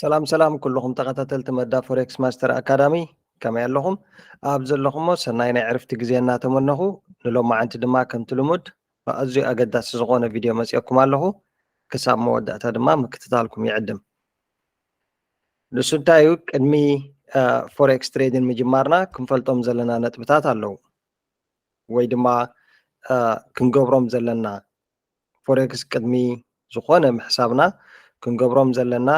ሰላም ሰላም ኩልኹም ተኸታተልቲ መዳ ፎሬክስ ማስተር ኣካዳሚ፣ ከመይ ኣለኹም? ኣብ ዘለኹሞ ሰናይ ናይ ዕርፍቲ ግዜ እናተመነኹ፣ ንሎማዓንቲ ድማ ከምቲ ልሙድ ብኣዝዩ ኣገዳሲ ዝኾነ ቪድዮ መፂኦኩም ኣለኹ። ክሳብ መወዳእታ ድማ ምክትታልኩም ይዕድም። ንሱ እንታይ እዩ? ቅድሚ ፎሬክስ ትሬዲን ምጅማርና ክንፈልጦም ዘለና ነጥብታት ኣለዉ፣ ወይ ድማ ክንገብሮም ዘለና፣ ፎሬክስ ቅድሚ ዝኾነ ምሕሳብና ክንገብሮም ዘለና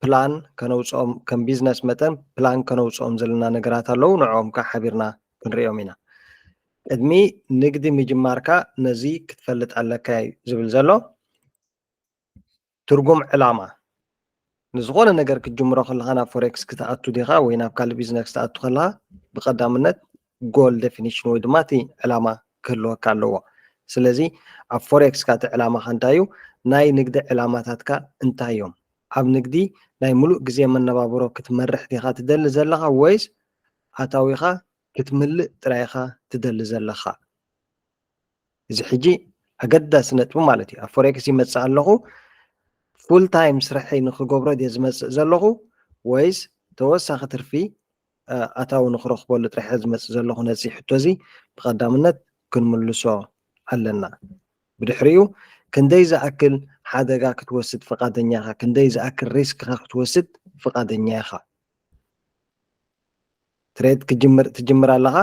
ፕላን ከነውፅኦም፣ ከም ቢዝነስ መጠን ፕላን ከነውፅኦም ዘለና ነገራት ኣለዉ። ንዕኦም ከዓ ሓቢርና ክንሪኦም ኢና። ቅድሚ ንግዲ ምጅማርካ ነዚ ክትፈልጥ ኣለካ እዩ ዝብል ዘሎ። ትርጉም ዕላማ፣ ንዝኾነ ነገር ክትጅምሮ ከለኻ፣ ናብ ፎሬክስ ክትኣቱ ዲኻ ወይ ናብ ካልእ ቢዝነስ ክትኣቱ ከለኻ፣ ብቐዳምነት ጎል ዴፊኒሽን ወይ ድማ እቲ ዕላማ ክህልወካ ኣለዎ። ስለዚ ኣብ ፎሬክስካ እቲ ዕላማኻ እንታይ እዩ? ናይ ንግዲ ዕላማታትካ እንታይ እዮም? ኣብ ንግዲ ናይ ሙሉእ ግዜ መነባብሮ ክትመርሕ ዲኻ ትደሊ ዘለኻ፣ ወይስ ኣታዊኻ ክትምልእ ጥራይ ኢኻ ትደሊ ዘለኻ? እዚ ሕጂ ኣገዳሲ ነጥቢ ማለት እዩ። ኣብ ፎሬክስ ይመፅእ ኣለኹ፣ ፉል ታይም ስርሐይ ንክገብሮ ድየ ዝመፅእ ዘለኹ፣ ወይስ ተወሳኺ ትርፊ ኣታዊ ንክረኽበሉ ጥራሕ ዝመፅእ ዘለኹ? ነዚ ሕቶ እዚ ብቐዳምነት ክንምልሶ ኣለና። ብድሕሪኡ ክንደይ ዝኣክል ሓደጋ ክትወስድ ፍቓደኛ ኢኻ? ክንደይ ዝኣክል ሪስክኻ ክትወስድ ፍቓደኛ ኢኻ? ትሬድ ክጅምር ትጅምር ኣለኻ።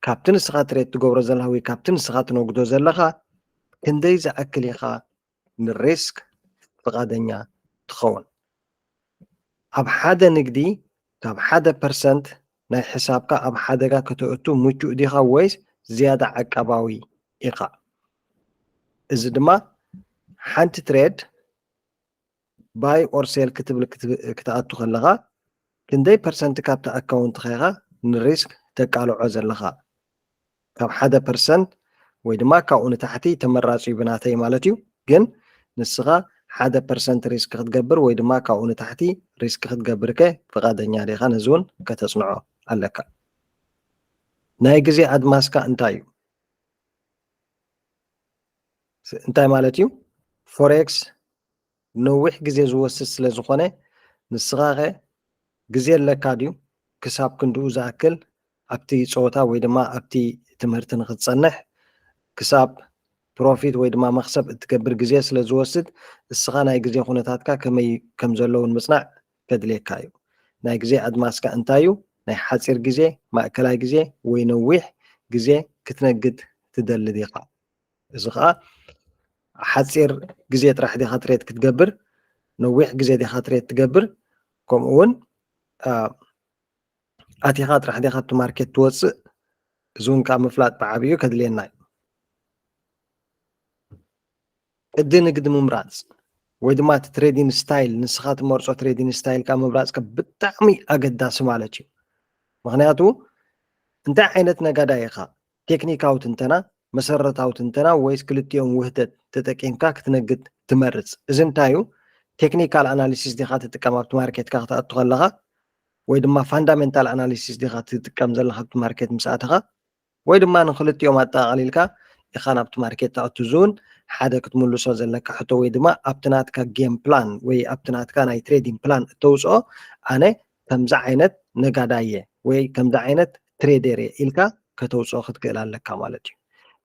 ካብቲ ንስኻ ትሬድ ትገብሮ ዘለኻ ወይ ካብቲ ንስኻ ትነግዶ ዘለኻ ክንደይ ዝኣክል ኢኻ ንሪስክ ፍቓደኛ ትኸውን? ኣብ ሓደ ንግዲ ካብ ሓደ ፐርሰንት ናይ ሕሳብካ ኣብ ሓደጋ ከተእቱ ምቹእ ዲኻ ወይስ ዝያዳ ዓቃባዊ ኢኻ? እዚ ድማ ሓንቲ ትሬድ ባይ ኦር ሴል ክትብል ክትኣቱ ከለኻ ክንደይ ፐርሰንት ካብቲ ኣካውንትኻ ኢኻ ንሪስክ ተቃልዖ ዘለኻ? ካብ ሓደ ፐርሰንት ወይ ድማ ካብኡ ንታሕቲ ተመራፂ እዩ ብናተይ ማለት እዩ። ግን ንስኻ ሓደ ፐርሰንት ሪስክ ክትገብር ወይ ድማ ካብኡ ንታሕቲ ሪስክ ክትገብር ከ ፍቓደኛ ዲኻ? ነዚ እውን ከተፅንዖ ኣለካ። ናይ ግዜ ኣድማስካ እንታይ እዩ? እንታይ ማለት እዩ? ፎሬክስ ነዊሕ ግዜ ዝወስድ ስለ ዝኾነ፣ ንስኻ ኸ ግዜ ኣለካ ድዩ? ክሳብ ክንድኡ ዝኣክል ኣብቲ ፀወታ ወይ ድማ ኣብቲ ትምህርቲ ንክትፀንሕ፣ ክሳብ ፕሮፊት ወይ ድማ መኽሰብ እትገብር ግዜ ስለ ዝወስድ፣ እስኻ ናይ ግዜ ኩነታትካ ከመይ ከም ዘለውን ምፅናዕ ከድልየካ እዩ። ናይ ግዜ ኣድማስካ እንታይ እዩ? ናይ ሓፂር ግዜ፣ ማእከላይ ግዜ ወይ ነዊሕ ግዜ ክትነግድ ትደሊ ዲኻ? እዚ ኸዓ ሓፂር ግዜ ጥራሕ ዲኻ ትሬድ ክትገብር፣ ነዊሕ ግዜ ዲኻ ትሬድ ትገብር፣ ከምኡ እውን ኣቲኻ ጥራሕ ዲኻ ኣብቲ ማርኬት ትወፅእ? እዚ እውን ከዓ ምፍላጥ ብዓብዩ ከድልየና እዩ። ቅዲ ንግዲ ምምራፅ ወይ ድማ እቲ ትሬዲንግ ስታይል፣ ንስኻ ትመርፆ ትሬዲንግ ስታይል ከዓ ምምራፅካ ብጣዕሚ ኣገዳሲ ማለት እዩ። ምክንያቱ እንታይ ዓይነት ነጋዳይ ኢኻ? ቴክኒካዊ ትንተና፣ መሰረታዊ ትንተና ወይስ ክልቲኦም ውህደት ተጠቂምካ ክትነግድ ትመርፅ? እዚ እንታይ እዩ? ቴክኒካል ኣናሊሲስ ዲኻ ትጥቀም ኣብቲ ማርኬትካ ክትኣቱ ከለኻ፣ ወይ ድማ ፋንዳሜንታል ኣናሊሲስ ዲኻ ትጥቀም ዘለኻ ኣብቲ ማርኬት ምስ ኣተኻ? ወይ ድማ ንክልቲኦም ኣጠቓቒልካ ኢኻ ናብቲ ማርኬት ትኣቱ? እዚ እውን ሓደ ክትምልሶ ዘለካ ሕቶ፣ ወይ ድማ ኣብቲ ናትካ ጌም ፕላን ወይ ኣብቲ ናትካ ናይ ትሬዲንግ ፕላን እተውፅኦ፣ ኣነ ከምዚ ዓይነት ነጋዳይ እየ ወይ ከምዚ ዓይነት ትሬደር እየ ኢልካ ከተውፅኦ ክትክእል ኣለካ ማለት እዩ።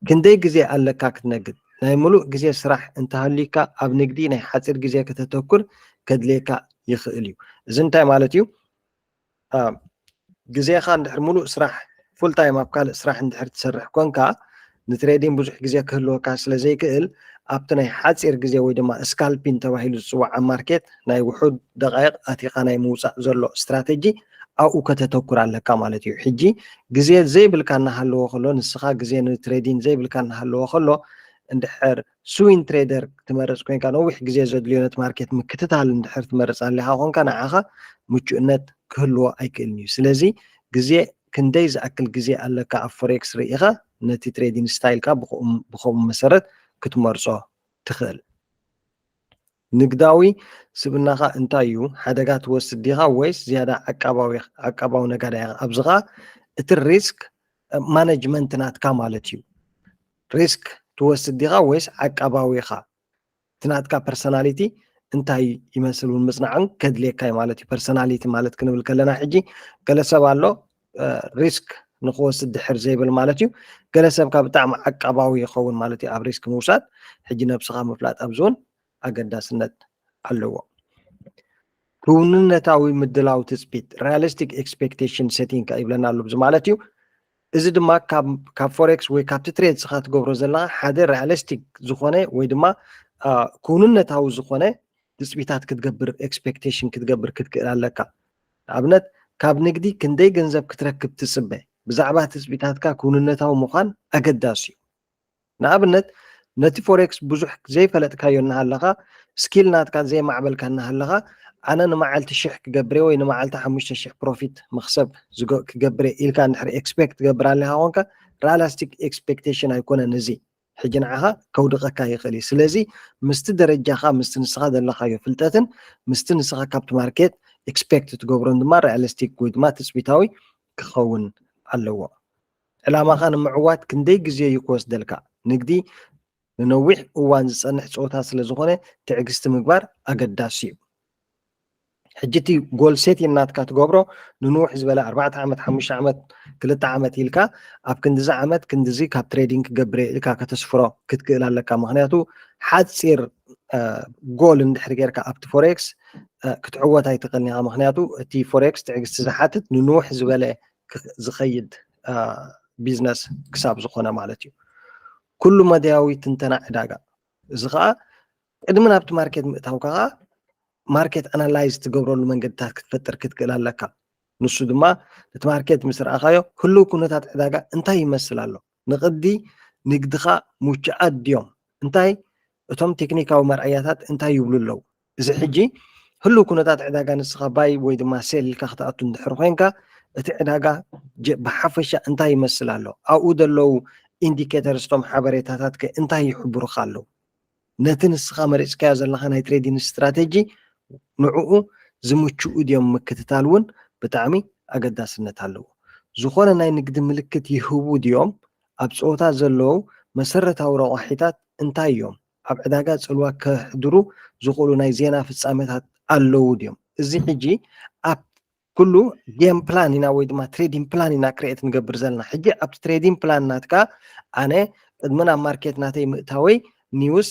ክንደይ ግዜ ኣለካ ክትነግድ? ናይ ሙሉእ ግዜ ስራሕ እንተሃልዩካ፣ ኣብ ንግዲ ናይ ሓፂር ግዜ ከተተኩር ከድልየካ ይኽእል እዩ። እዚ እንታይ ማለት እዩ? ግዜኻ እንድሕር ሙሉእ ስራሕ፣ ፉል ታይም ኣብ ካልእ ስራሕ እንድሕር ትሰርሕ ኮንካ፣ ንትሬዲንግ ብዙሕ ግዜ ክህልወካ ስለ ዘይክእል፣ ኣብቲ ናይ ሓፂር ግዜ ወይ ድማ ስካልፒን ተባሂሉ ዝፅዋዕ ኣብ ማርኬት ናይ ውሑድ ደቃይቕ ኣቲኻ ናይ ምውፃእ ዘሎ ስትራተጂ ኣብኡ ከተተኩር ኣለካ ማለት እዩ። ሕጂ ግዜ ዘይብልካ እናሃለዎ ከሎ፣ ንስኻ ግዜ ንትሬዲንግ ዘይብልካ እናሃለዎ ከሎ፣ እንድሕር ስዊንግ ትሬደር ትመርፅ ኮንካ፣ ነዊሕ ግዜ ዘድልዮ ነቲ ማርኬት ምክትታል እንድሕር ትመርፅ ኣሊኻ ኮንካ፣ ንዓኻ ምቹእነት ክህልዎ ኣይክእልን እዩ። ስለዚ ግዜ፣ ክንደይ ዝኣክል ግዜ ኣለካ ኣብ ፎሬክስ ርኢኻ፣ ነቲ ትሬዲንግ ስታይልካ ብኸምኡ መሰረት ክትመርፆ ትኽእል። ንግዳዊ ስብእናኻ እንታይ እዩ? ሓደጋ ትወስድ ዲኻ ወይስ ዝያዳ ዓቃባዊ፣ ዓቃባዊ ነጋዳይ ኢኻ? ኣብዚ ኸዓ እቲ ሪስክ ማኔጅመንት ናትካ ማለት እዩ። ሪስክ ትወስድ ዲኻ ወይስ ዓቃባዊ ኢኻ? እቲ ናትካ ፐርሰናሊቲ እንታይ ይመስል እውን ምፅናዕን ከድልየካ እዩ ማለት እዩ። ፐርሰናሊቲ ማለት ክንብል ከለና ሕጂ ገለ ሰብ ኣሎ ሪስክ ንክወስድ ድሕር ዘይብል ማለት እዩ። ገለ ሰብ ካብ ብጣዕሚ ዓቃባዊ ይኸውን ማለት እዩ ኣብ ሪስክ ምውሳድ። ሕጂ ነብስኻ ምፍላጥ ኣብዚ እውን ኣገዳስነት ኣለዎ። ክውንነታዊ ምድላው ትፅቢት፣ realistic expectation setting ይብለና ኣሎ እዚ ማለት እዩ። እዚ ድማ ካብ ፎሬክስ ወይ ካብቲ ትሬድ ስኻ ትገብሮ ዘለካ ሓደ ሪያሊስቲክ ዝኾነ ወይ ድማ ክውንነታዊ ዝኾነ ትፅቢታት ክትገብር፣ ኤክስፔክቴሽን ክትገብር ክትክእል ኣለካ። ንኣብነት ካብ ንግዲ ክንደይ ገንዘብ ክትረክብ ትፅበ? ብዛዕባ ትፅቢታትካ ክውንነታዊ ምዃን ኣገዳሲ እዩ። ንኣብነት ነቲ ፎሬክስ ብዙሕ ዘይፈለጥካዮ እናሃለኻ፣ ስኪል ናትካ ዘየማዕበልካ እናሃለኻ፣ ኣነ ንመዓልቲ ሽሕ ክገብር ወይ ንመዓልቲ ሓሙሽተ ሽሕ ፕሮፊት መክሰብ ክገብር ኢልካ እንድሕር ኤክስፔክት ትገብር ኣለካ ኮንካ፣ ሪያሊስቲክ ኤክስፔክቴሽን ኣይኮነን እዚ። ሕጂ ንዓኻ ከውድቐካ ይኽእል እዩ። ስለዚ ምስቲ ደረጃኻ፣ ምስቲ ንስኻ ዘለኻዮ ፍልጠትን ምስቲ ንስኻ ካብቲ ማርኬት ኤክስፔክት ትገብሮን ድማ ሪያሊስቲክ ወይ ድማ ትፅቢታዊ ክኸውን ኣለዎ። ዕላማኻ ንምዕዋት ክንደይ ግዜ እዩ ክወስደልካ? ንግዲ ንነዊሕ እዋን ዝፀንሕ ፀወታ ስለ ዝኾነ ትዕግስቲ ምግባር ኣገዳሲ እዩ። ሕጂ እቲ ጎል ሴት ናትካ ትገብሮ ንንውሕ ዝበለ ኣርባዕተ ዓመት፣ ሓሙሽተ ዓመት፣ ክልተ ዓመት ኢልካ ኣብ ክንድዚ ዓመት ክንድዚ ካብ ትሬዲንግ ክገብር እየ ኢልካ ከተስፍሮ ክትክእል ኣለካ። ምክንያቱ ሓፂር ጎል እንድሕር ጌርካ ኣብቲ ፎሬክስ ክትዕወት ኣይትኽእልን ኢኻ። ምክንያቱ እቲ ፎሬክስ ትዕግስቲ ዝሓትት ንንውሕ ዝበለ ዝኸይድ ቢዝነስ ክሳብ ዝኾነ ማለት እዩ። ኩሉ መዳያዊ ትንተና ዕዳጋ፣ እዚ ከዓ ቅድሚ ናብቲ ማርኬት ምእታውካ ከዓ ማርኬት ኣናላይዝ ትገብረሉ መንገድታት ክትፈጥር ክትክእል ኣለካ። ንሱ ድማ ነቲ ማርኬት ምስ ረኣኻዮ ህልው ኩነታት ዕዳጋ እንታይ ይመስል ኣሎ፣ ንቕዲ ንግድኻ ምቹኣት ድዮም፣ እንታይ እቶም ቴክኒካዊ መርኣያታት እንታይ ይብሉ ኣለዉ። እዚ ሕጂ ህልው ኩነታት ዕዳጋ ንስኻ ባይ ወይ ድማ ሴል ኢልካ ክትኣቱ እንድሕር ኮይንካ እቲ ዕዳጋ ብሓፈሻ እንታይ ይመስል ኣሎ፣ ኣብኡ ዘለዉ ኢንዲኬተርስ፣ እቶም ሓበሬታታት ከ እንታይ ይሕብሩኻ ኣለዉ? ነቲ ንስኻ መሪፅካዮ ዘለኻ ናይ ትሬዲንግ ስትራቴጂ ንዕኡ ዝምችኡ ድዮም ምክትታል እውን ብጣዕሚ ኣገዳስነት ኣለዎ። ዝኾነ ናይ ንግዲ ምልክት ይህቡ ድዮም? ኣብ ፀወታ ዘለዉ መሰረታዊ ረቋሒታት እንታይ እዮም? ኣብ ዕዳጋ ፅልዋ ከሕድሩ ዝኽእሉ ናይ ዜና ፍፃመታት ኣለዉ ድዮም? እዚ ሕጂ ኣብ ኩሉ ጌም ፕላን ኢና ወይ ድማ ትሬዲንግ ፕላን ኢና ክሬኤት ንገብር ዘለና። ሕጂ ኣብቲ ትሬዲንግ ፕላን ናትካ ኣነ ቅድሚ ናብ ማርኬት ናተይ ምእታወይ ኒውስ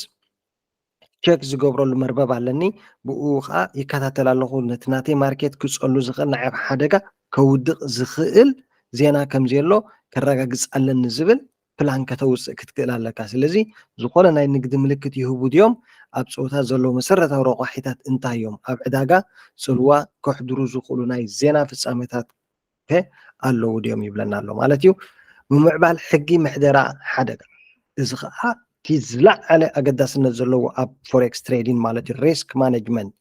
ቸክ ዝገብረሉ መርበብ ኣለኒ። ብኡ ከዓ ይከታተል ኣለኹ። ነቲ ናተይ ማርኬት ክፀሉ ዝኽእል ንዓይ ኣብ ሓደጋ ከውድቕ ዝኽእል ዜና ከምዘየሎ ከረጋግፅ ኣለኒ ዝብል ፕላን ከተውፅእ ክትክእል ኣለካ። ስለዚ ዝኾነ ናይ ንግዲ ምልክት ይህቡ ድዮም? ኣብ ፀወታ ዘለዉ መሰረታዊ ረቋሒታት እንታይ እዮም? ኣብ ዕዳጋ ፅልዋ ከሕድሩ ዝኽእሉ ናይ ዜና ፍፃመታት ከ ኣለዉ ድዮም ይብለና ኣሎ ማለት እዩ። ምምዕባል ሕጊ ምሕደራ ሓደጋ፣ እዚ ከዓ እቲ ዝለዓለ ኣገዳስነት ዘለዎ ኣብ ፎሬክስ ትሬዲንግ ማለት እዩ። ሪስክ ማኔጅመንት፣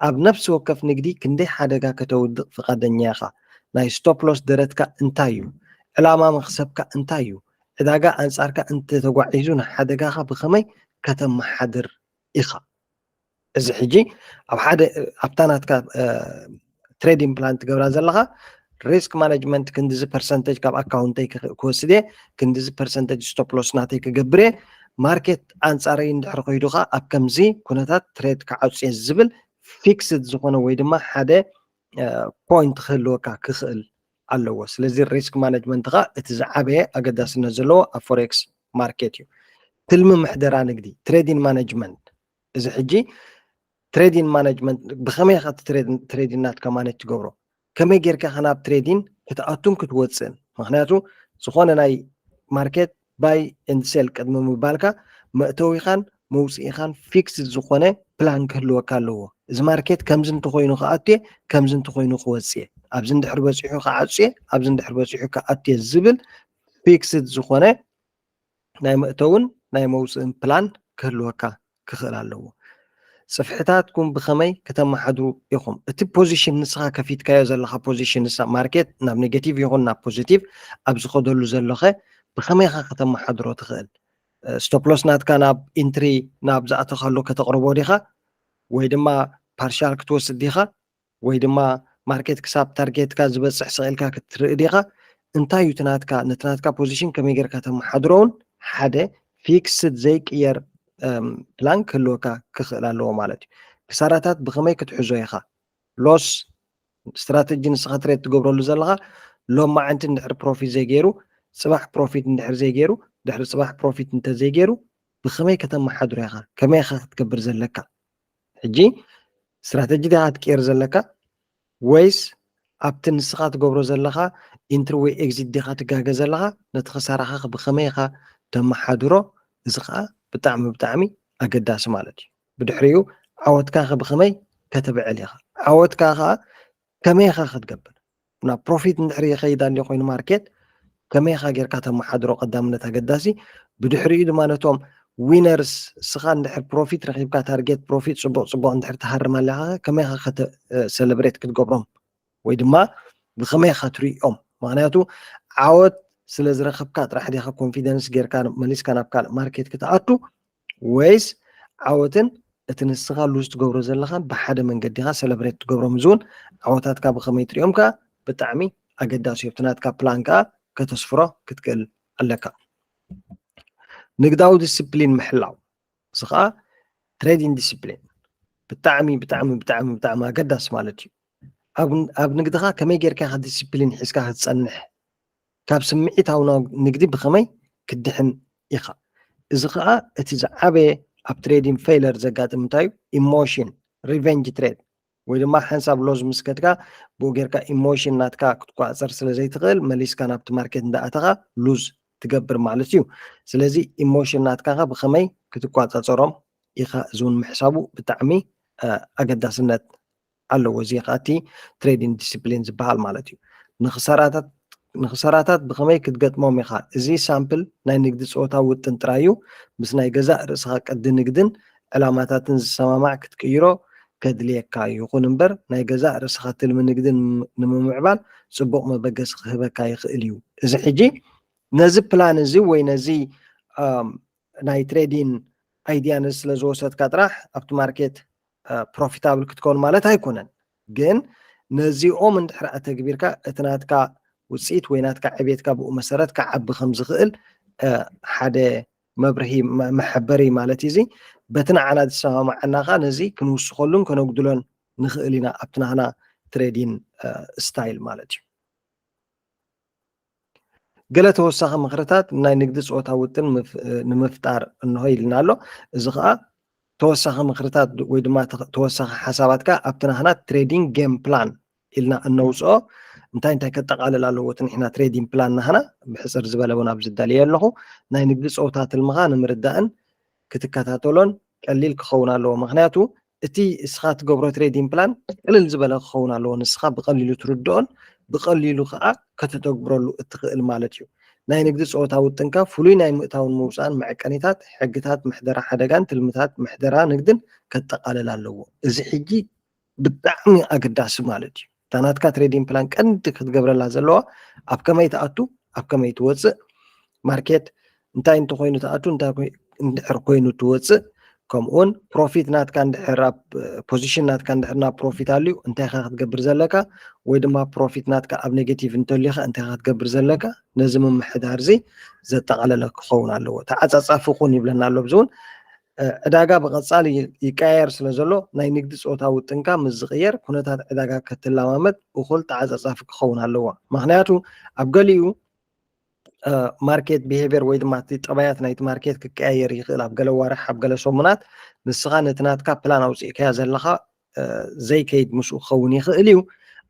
ኣብ ነፍሲ ወከፍ ንግዲ ክንደይ ሓደጋ ከተውድቕ ፍቓደኛ ኢኻ? ናይ ስቶፕ ሎስ ደረትካ እንታይ እዩ? ዕላማ መኽሰብካ እንታይ እዩ? ዕዳጋ ኣንጻርካ እንተተጓዒዙ ንሓደጋኻ ብኸመይ ከተመሓድር ኢኻ? እዚ ሕጂ ኣብ ሓደ ኣብታ ናትካ ትሬዲንግ ፕላን ትገብራ ዘለኻ ሪስክ ማኔጅመንት ክንዲዚ ፐርሰንቴጅ ካብ ኣካውንተይ ክወስድ እየ፣ ክንዲዚ ፐርሰንቴጅ ስቶፕ ሎስ ናተይ ክገብር እየ፣ ማርኬት ኣንጻረይ እንድሕር ከይዱ ኸዓ ኣብ ከምዚ ኩነታት ትሬድ ክዓጹ እየ ዝብል ፊክስድ ዝኾነ ወይ ድማ ሓደ ፖይንት ክህልወካ ክኽእል ኣለዎ። ስለዚ ሪስክ ማኔጅመንት ኸዓ እቲ ዝዓበየ ኣገዳስነት ዘለዎ ኣብ ፎሬክስ ማርኬት እዩ። ትልሚ ምሕደራ ንግዲ፣ ትሬዲንግ ማኔጅመንት፣ እዚ ሕጂ ትሬዲንግ ማኔጅመንት ብኸመይ ኢኻ ትሬዲንግ ናትካ ማኔጅ ትገብሮ? ከመይ ጌርካ ኢኻ ናብ ትሬዲንግ ክትኣቱን ክትወፅእን? ምክንያቱ ዝኾነ ናይ ማርኬት ባይ ኤንድ ሴል ቅድሚ ምባልካ መእተዊኻን መውፅኢኻን ፊክስድ ዝኾነ ፕላን ክህልወካ ኣለዎ። እዚ ማርኬት ከምዚ እንተኮይኑ ክኣቱ እየ፣ ከምዚ እንተኮይኑ ክወፅእ እየ፣ ኣብዚ እንድሕር በፂሑ ክዓፁ እየ፣ ኣብዚ እንድሕር በፂሑ ክኣቱ እየ ዝብል ፊክስድ ዝኾነ ናይ መእተውን ናይ መውፅእን ፕላን ክህልወካ ክኽእል ኣለዎ። ፅፍሕታትኩም ብኸመይ ከተመሓድሩ ኢኹም? እቲ ፖዚሽን ንስኻ ከፊትካዮ ዘለኻ ፖዚሽን ንሳ ማርኬት ናብ ኔጌቲቭ ይኹን ናብ ፖዚቲቭ ኣብ ዝኸደሉ ዘሎኸ ብኸመይ ኢኻ ከተመሓድሮ ትኽእል? ስቶፕ ሎስ ናትካ ናብ ኢንትሪ ናብ ዝኣተኻሉ ከተቕርቦ ዲኻ? ወይ ድማ ፓርሻል ክትወስድ ዲኻ? ወይ ድማ ማርኬት ክሳብ ታርጌትካ ዝበፅሕ ስቕ ኢልካ ክትርኢ ዲኻ? እንታይ እዩ እቲ ናትካ፣ ነቲ ናትካ ፖዚሽን ከመይ ጌርካ ተመሓድሮ እውን ሓደ ፊክስድ ዘይቅየር ፕላን ክህልወካ ክኽእል ኣለዎ ማለት እዩ። ክሳራታት ብኸመይ ክትሕዞ ኢኻ? ሎስ ስትራተጂ ንስኻ ትሬድ ትገብረሉ ዘለኻ ሎማዓንቲ እንድሕር ፕሮፊት ዘይገይሩ፣ ፅባሕ ፕሮፊት እንድሕር ዘይገይሩ፣ ድሕሪ ፅባሕ ፕሮፊት እንተዘይገይሩ ብኸመይ ከተመሓድሮ ኢኻ? ከመይ ኢኻ ክትገብር ዘለካ? ሕጂ ስትራተጂ ዲኻ ክትቀይር ዘለካ ወይስ ኣብቲ ንስኻ ትገብሮ ዘለኻ ኢንትሪ ወይ ኤግዚት ዲኻ ትጋገ ዘለኻ? ነቲ ክሳራኻ ብኸመይ ኢኻ ተመሓድሮ? እዚ ከዓ ብጣዕሚ ብጣዕሚ ኣገዳሲ ማለት እዩ። ብድሕሪኡ ዓወትካ ከ ብኸመይ ከተብዕል ኢኻ? ዓወትካ ከዓ ከመይ ኢኻ ክትገብር? ናብ ፕሮፊት እንድሕር ይኸይድ ኣሎ ኮይኑ ማርኬት ከመይ ኢኻ ጌርካ ተመሓድሮ? ቀዳምነት ኣገዳሲ። ብድሕሪኡ ድማ ነቶም ዊነርስ እስኻ እንድሕር ፕሮፊት ረኺብካ ታርጌት ፕሮፊት ፅቡቕ ፅቡቕ እንድሕር ትሃርም ኣለኻ ከመይ ኢኻ ሰለብሬት ክትገብሮም ወይ ድማ ብኸመይ ኢኻ ትርእዮም? ምክንያቱ ዓወት ስለ ዝረኸብካ ጥራሕ ዲኻ ኮንፊደንስ ጌርካ መሊስካ ናብ ካልእ ማርኬት ክትኣቱ ወይስ ዓወትን እቲ ንስኻ ሉዝ ትገብሮ ዘለኻን ብሓደ መንገዲ ኢኻ ሰለብሬት ትገብሮም። እዚ እውን ዓወታትካ ብኸመይ ትሪኦም ከኣ ብጣዕሚ ኣገዳሲ እዩ። ኣብቲ ናትካ ፕላን ከኣ ከተስፍሮ ክትክእል ኣለካ። ንግዳዊ ዲስፕሊን ምሕላው፣ እዚ ከኣ ትሬዲንግ ዲስፕሊን ብጣዕሚ ብጣዕሚ ብጣዕሚ ብጣዕሚ ኣገዳሲ ማለት እዩ። ኣብ ኣብ ንግድኻ ከመይ ጌርካ ኢኻ ዲስፕሊን ሒዝካ ክትጸንሕ? ካብ ስምዒታዊ ንግዲ ብኸመይ ክትድሕን ኢኻ? እዚ ኸኣ እቲ ዝዓበየ ኣብ ትሬዲንግ ፌይለር ዘጋጥም እንታይ እዩ? ኢሞሽን፣ ሪቨንጅ ትሬድ ወይ ድማ ሓንሳብ ሎዝ ምስ ከድካ ብኡ ጌርካ ኢሞሽን ናትካ ክትቋጸር ስለ ዘይትኽእል መሊስካ ናብቲ ማርኬት እንዳኣተኻ ሉዝ ትገብር ማለት እዩ። ስለዚ ኢሞሽን ናትካ ኸ ብኸመይ ክትቋጻጸሮም ኢኻ? እዚ እውን ምሕሳቡ ብጣዕሚ ኣገዳስነት ኣለዎ። እዚ ኸኣ እቲ ትሬዲንግ ዲስፕሊን ዝበሃል ማለት እዩ። ንኽሳራታት ንኽሳራታት ብኸመይ ክትገጥሞም ኢኻ? እዚ ሳምፕል ናይ ንግዲ ጸወታ ውጥን ጥራይ እዩ። ምስ ናይ ገዛእ ርእስኻ ቅዲ ንግድን ዕላማታትን ዝሰማማዕ ክትቅይሮ ከድልየካ እዩ። ይኹን እምበር ናይ ገዛእ ርእስኻ ትልሚ ንግዲ ንምምዕባል ጽቡቕ መበገሲ ክህበካ ይኽእል እዩ። እዚ ሕጂ ነዚ ፕላን እዚ ወይ ነዚ ናይ ትሬዲንግ ኣይድያ ነዚ ስለ ዝወሰድካ ጥራሕ ኣብቲ ማርኬት ፕሮፊታብል ክትከውን ማለት ኣይኮነን። ግን ነዚኦም እንድሕር ኣተግቢርካ እቲ ናትካ ውፅኢት ወይ ናትካ ዕቤትካ ብኡ መሰረት ክዓቢ ከም ዝኽእል ሓደ መብርሂ መሐበሪ ማለት እዩ። እዚ በቲ ንዓና ዝሰማማዓና ኸዓ ነዚ ክንውስኸሉን ከነጉድሎን ንኽእል ኢና ኣብቲ ናህና ትሬዲን ስታይል ማለት እዩ። ገለ ተወሳኺ ምኽርታት ናይ ንግዲ ፆታ ውጥን ንምፍጣር እንሆ ኢልና ኣሎ። እዚ ኸዓ ተወሳኺ ምኽርታት ወይ ድማ ተወሳኺ ሓሳባት ከኣ ኣብቲ ናህና ትሬዲንግ ጌም ፕላን ኢልና እነውፅኦ እንታይ እንታይ ከጠቓልል ኣለዎ እቲ ንሕና ትሬዲንግ ፕላን ናህና ብሕፅር ዝበለ እውን ኣብዚ ደልየ ኣለኹ። ናይ ንግዲ ፆታ ትልምኻ ንምርዳእን ክትከታተሎን ቀሊል ክኸውን ኣለዎ። ምክንያቱ እቲ እስኻ ትገብሮ ትሬዲንግ ፕላን ቅልል ዝበለ ክኸውን ኣለዎ። ንስኻ ብቐሊሉ ትርድኦን ብቐሊሉ ከዓ ከተተግብረሉ እትኽእል ማለት እዩ። ናይ ንግዲ ፆታ ውጥንካ ፍሉይ ናይ ምእታውን ምውፃእን መዐቀኒታት፣ ሕግታት ምሕደራ ሓደጋን ትልምታት ምሕደራ ንግድን ከጠቓልል ኣለዎ። እዚ ሕጂ ብጣዕሚ ኣገዳሲ ማለት እዩ። እታ ናትካ ትሬዲንግ ፕላን ቀንዲ ክትገብረላ ዘለዋ ኣብ ከመይ ትኣቱ፣ ኣብ ከመይ ትወፅእ፣ ማርኬት እንታይ እንተኮይኑ ትኣቱ፣ እንታይ እንድሕር ኮይኑ ትወፅእ፣ ከምኡውን ፕሮፊት ናትካ እንድሕር ኣብ ፖዚሽን ናትካ እንድሕር ናብ ፕሮፊት ኣልዩ እንታይ ኢኻ ክትገብር ዘለካ፣ ወይ ድማ ፕሮፊት ናትካ ኣብ ኔጌቲቭ እንተልዩካ እንታይ ኢኻ ክትገብር ዘለካ፣ ነዚ ምምሕዳር እዚ ዘጠቓለለ ክኸውን ኣለዎ። ተዓፃፃፊ ኩን ይብለና ኣሎ። ኣብዚ እውን ዕዳጋ ብቐፃሊ ይቀያየር ስለ ዘሎ ናይ ንግዲ ፆታ ውጥንካ ምስ ዝቕየር ኩነታት ዕዳጋ ክትለማመድ እኹል ተዓፃፃፊ ክኸውን ኣለዎ። ምክንያቱ ኣብ ገሊኡ ማርኬት ቢሄቪየር ወይ ድማ እቲ ጠባያት ናይቲ ማርኬት ክቀያየር ይኽእል። ኣብ ገለ ዋርሕ ኣብ ገለ ሰሙናት ንስኻ ነቲ ናትካ ፕላን ኣውፅእካያ ዘለኻ ዘይከይድ ምስኡ ክኸውን ይኽእል እዩ።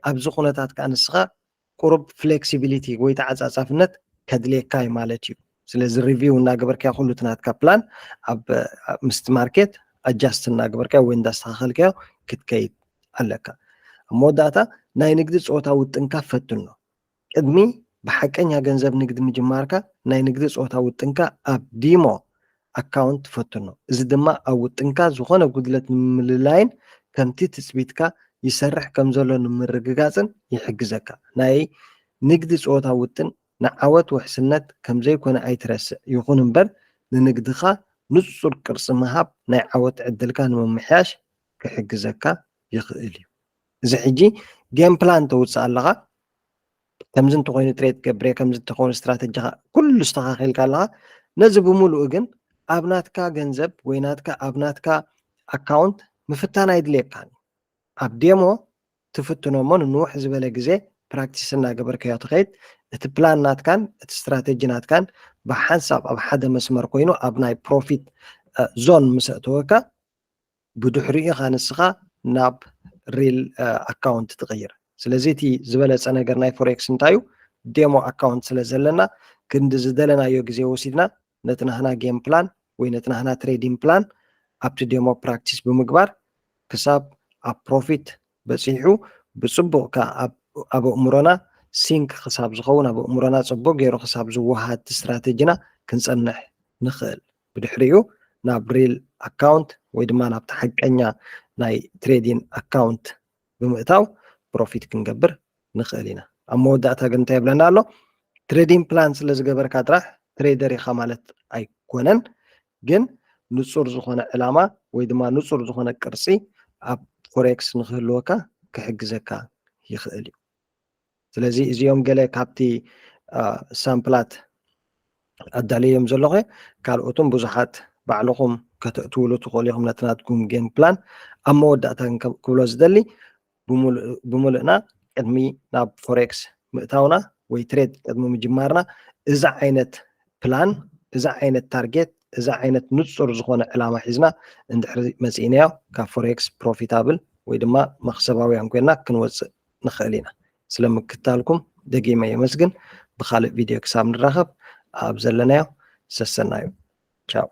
ኣብዚ ኩነታት ከዓ ንስኻ ቁሩብ ፍሌክሲቢሊቲ ወይ ተዓፃፃፍነት ከድልየካ እዩ ማለት እዩ። ስለዚ ሪቪው እናገበርካዮ ኩሉ እቲ ናትካ ፕላን ኣብ ምስቲ ማርኬት ኣጃስት እናገበርካዮ ወይ እንዳስተኻኸልካዮ ክትከይድ ኣለካ። ኣብ መወዳእታ ናይ ንግዲ ፆታ ውጥንካ ፈትኖ። ቅድሚ ብሓቀኛ ገንዘብ ንግዲ ምጅማርካ ናይ ንግዲ ፆታ ውጥንካ ኣብ ዲሞ ኣካውንት ፈትኖ። እዚ ድማ ኣብ ውጥንካ ዝኾነ ጉድለት ንምልላይን ከምቲ ትፅቢትካ ይሰርሕ ከም ዘሎ ንምርግጋፅን ይሕግዘካ። ናይ ንግዲ ፆታ ውጥን ንዓወት ውሕስነት ከም ዘይኮነ ኣይትረስዕ። ይኹን እምበር ንንግድኻ ንፁር ቅርፂ ምሃብ ናይ ዓወት ዕድልካ ንምምሕያሽ ክሕግዘካ ይኽእል እዩ። እዚ ሕጂ ጌም ፕላን ተውፅእ ኣለኻ። ከምዚ እንተኾይኑ ትሬድ ገብረ፣ ከምዚ እንተኾይኑ ስትራተጂኻ ኩሉ ኣስተኻኺልካ ኣለኻ። ነዚ ብምሉኡ ግን ኣብ ናትካ ገንዘብ ወይ ናትካ ኣብ ናትካ ኣካውንት ምፍታን ኣይድልየካን። ኣብ ዴሞ ትፍትኖ እሞ ንንውሕ ዝበለ ግዜ ፕራክቲስ እናገበርካዮ ትኸይድ። እቲ ፕላን ናትካን እቲ ስትራቴጂ ናትካን ብሓንሳብ ኣብ ሓደ መስመር ኮይኑ ኣብ ናይ ፕሮፊት ዞን ምስ ኣእተወካ፣ ብድሕሪኡ ኢኻ ንስኻ ናብ ሪል ኣካውንት ትቕይር። ስለዚ እቲ ዝበለፀ ነገር ናይ ፎሬክስ እንታይ እዩ? ዴሞ ኣካውንት ስለ ዘለና ክንዲ ዝደለናዮ ግዜ ወሲድና ነቲ ናህና ጌም ፕላን ወይ ነቲ ናህና ትሬዲንግ ፕላን ኣብቲ ዴሞ ፕራክቲስ ብምግባር ክሳብ ኣብ ፕሮፊት በፂሑ ብፅቡቕ ከ ኣብ ኣእምሮና ሲንክ ክሳብ ዝኸውን ኣብ ኣእምሮና ፅቡቅ ገይሩ ክሳብ ዝወሃድ ስትራቴጂና ክንፀንሕ ንኽእል። ብድሕሪኡ ናብ ሪል ኣካውንት ወይ ድማ ናብቲ ሓቀኛ ናይ ትሬዲንግ ኣካውንት ብምእታው ፕሮፊት ክንገብር ንኽእል ኢና። ኣብ መወዳእታ ግን እንታይ ይብለና ኣሎ? ትሬዲንግ ፕላን ስለ ዝገበርካ ጥራሕ ትሬደር ኢኻ ማለት ኣይኮነን። ግን ንፁር ዝኾነ ዕላማ ወይ ድማ ንፁር ዝኾነ ቅርፂ ኣብ ፎሬክስ ንክህልወካ ክሕግዘካ ይኽእል እዩ። ስለዚ እዚኦም ገለ ካብቲ ሳምፕላት ኣዳልዮም ዘለኹ፣ ካልኦትን ብዙሓት ባዕልኹም ከተእትውሉ ትኽእሉ ኢኹም ነቲ ናትኩም ጌም ፕላን። ኣብ መወዳእታ ክብሎ ዝደሊ ብምሉእና ቅድሚ ናብ ፎሬክስ ምእታውና ወይ ትሬድ ቅድሚ ምጅማርና እዛ ዓይነት ፕላን፣ እዛ ዓይነት ታርጌት፣ እዛ ዓይነት ንፁር ዝኾነ ዕላማ ሒዝና እንድሕሪ መፂእናዮ ካብ ፎሬክስ ፕሮፊታብል ወይ ድማ መኽሰባውያን ኮይና ክንወፅእ ንኽእል ኢና። ስለምክታልኩም ደጊመ የመስግን። ብኻልእ ቪድዮ ክሳብ ንራኸብ ኣብ ዘለናዮ ሰሰናዩ። ቻው።